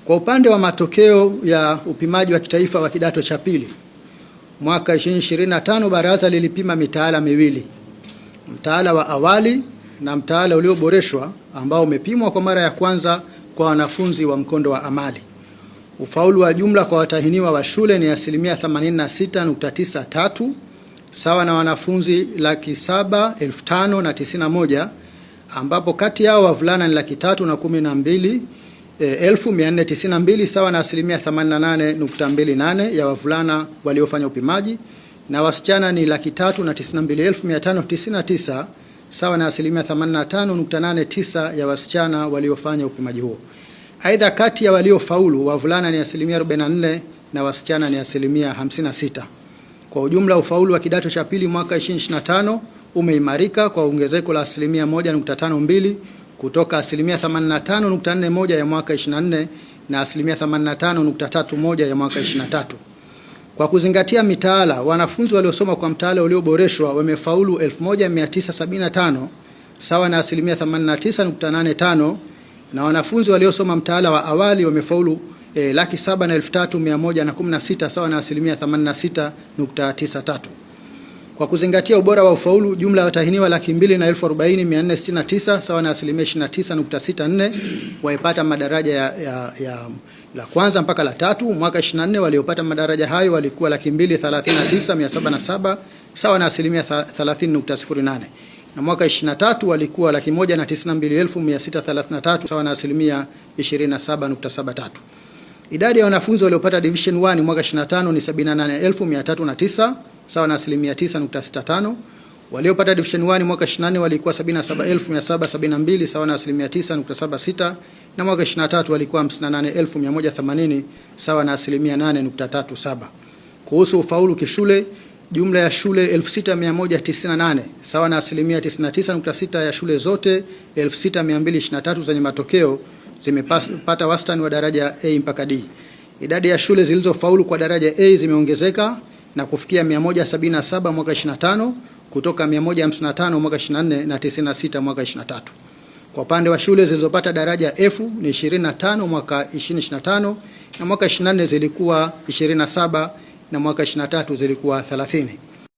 Kwa upande wa matokeo ya upimaji wa kitaifa wa kidato cha pili mwaka 2025, baraza lilipima mitaala miwili, mtaala wa awali na mtaala ulioboreshwa ambao umepimwa kwa mara ya kwanza kwa wanafunzi wa mkondo wa amali. Ufaulu wa jumla kwa watahiniwa wa shule ni asilimia 86.93 sawa na wanafunzi 705,091, ambapo kati yao wavulana ni 312,492 sawa na asilimia 88.28 ya wavulana waliofanya upimaji na wasichana ni 392,599 sawa na asilimia 85.89 ya wasichana waliofanya upimaji huo. Aidha, kati ya waliofaulu wavulana ni asilimia 44 na wasichana ni asilimia 56. Kwa ujumla, ufaulu wa kidato cha pili mwaka 2025 umeimarika kwa ongezeko la asilimia 1.52 kutoka asilimia 85.41 ya mwaka 24 na asilimia 85.31 ya mwaka 23. Kwa kuzingatia mitaala, wanafunzi waliosoma kwa mtaala ulioboreshwa wamefaulu 1975 sawa na asilimia 89.85 na wanafunzi waliosoma mtaala wa awali wamefaulu 703,116 sawa na asilimia 86.93. Kwa kuzingatia ubora wa ufaulu, jumla ya watahiniwa 240,469 sawa na asilimia 29.64 waipata madaraja ya la kwanza mpaka la tatu. Mwaka 24 waliopata madaraja hayo walikuwa 239,707 sawa na asilimia 30.08 na mwaka 23 walikuwa 192,633 sawa na asilimia 27.73. Idadi ya wanafunzi waliopata division 1 mwaka 25 ni 78,309 sawa na asilimia 9.65. Waliopata division 1 mwaka 24 walikuwa 77,772 sawa na asilimia 9.76, na mwaka 23 walikuwa 58,180 sawa na asilimia 8.37. Kuhusu ufaulu kishule, jumla ya shule 6198 sawa na asilimia 99.6 ya shule zote 6223 zenye matokeo zimepata wastani wa daraja A mpaka D. Idadi ya shule zilizofaulu kwa daraja A zimeongezeka na kufikia 177 mwaka 25 kutoka 155 mwaka 24 na 96 mwaka 23. Kwa upande wa shule zilizopata daraja F ni 25 mwaka 2025 na mwaka 24 zilikuwa 27 na mwaka 23 zilikuwa 30.